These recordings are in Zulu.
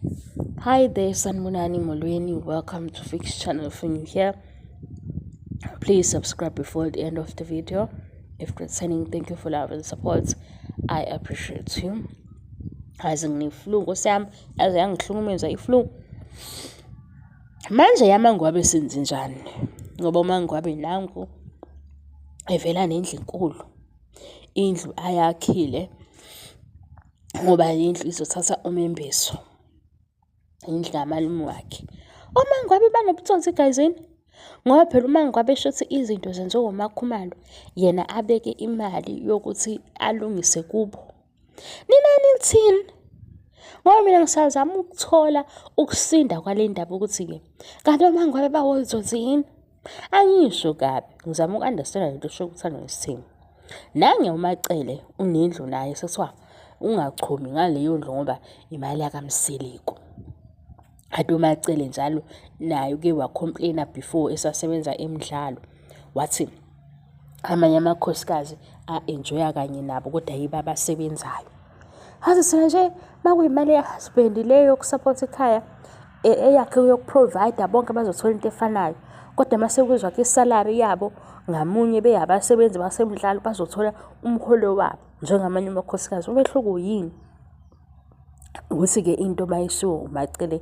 Hi there, Sanibonani Molweni. Welcome to Fix Channel. If you're new here, please subscribe before the end of the video. If returning, thank you for love and support. I appreciate you. Yazi ngine-flu nkosi yami, yaze yangihlukumeza i-flu. Manje yaMangwabe senze njani? Ngoba uMangwabe nangu evela nendlu enkulu, indlu ayakhile ngoba indlu izothatha umembeso, indlu kamalume wakhe. OMangwabe banobutsotsi guys yini? Ngoba phela uMangwabe shuthi izinto zenziwa uMaKhumalo, yena abeke imali yokuthi alungise kubo. Nina nithini? Ngoba mina ngisazama ukuthola ukusinda kwale ndaba ukuthi-ke kanti oMangwabe bawotsotsi yini? Angisho kabi, ngizama uku-understand-a lento esho uThando Nesithembu. Nange uMaCele unendlu naye sekuthiwa ungachomi ngaleyo ndlu ngoba imali yakaMseleku. Kanti uMaCele njalo naye uke wa-complain-a before esasebenza emidlalo wathi amanye amakhosikazi a-enjoy-a kanye nabo kodwa yibo abasebenzayo. Yazi thina nje uma kuyimali ya-husband le yokusaphotha ikhaya eyakhe yoku-provide-a bonke bazothola into efanayo. Kodwa uma sekuzwa kwi-salary yabo ngamunye beyabasebenzi basemdlalo bazothola umholo wabo njengamanye amakhosikazi. Umehluko yini? Ukuthi-ke into uma ishiwo uMaCele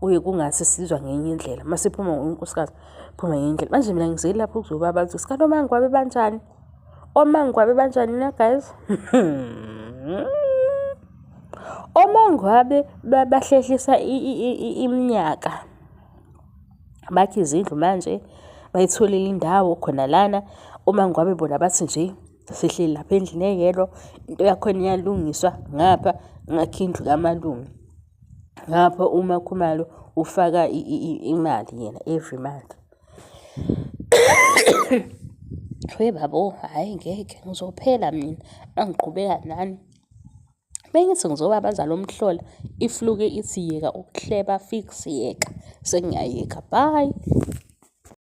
kuye kungathi sizwa ngenye indlela, uma siphuma ngonkosikazi phuma ngenye indlela. Manje mina ngize lapho ukuzobabaza ukuthi kanti oMangwabe banjani? OMangwabe banjani na guys? OMangwabe bahlehlisa iminyaka. Bakha izindlu manje, bayitholile indawo khona lana. OMangwabe bona bathi nje sihleli lapha endlini eyedwa, into yakhona iyalungiswa ngapha ngakha indlu kamalume. Ngapha uMaKhumalo ufaka imali yena every month. We babo, hhayi ngeke ngizophela mina mangiqhubeka nani. Bengithi ngizobabaza lo mhlola, ifluke ithi yeka ukuhleba fix yeka. Sengiyayeka, bye.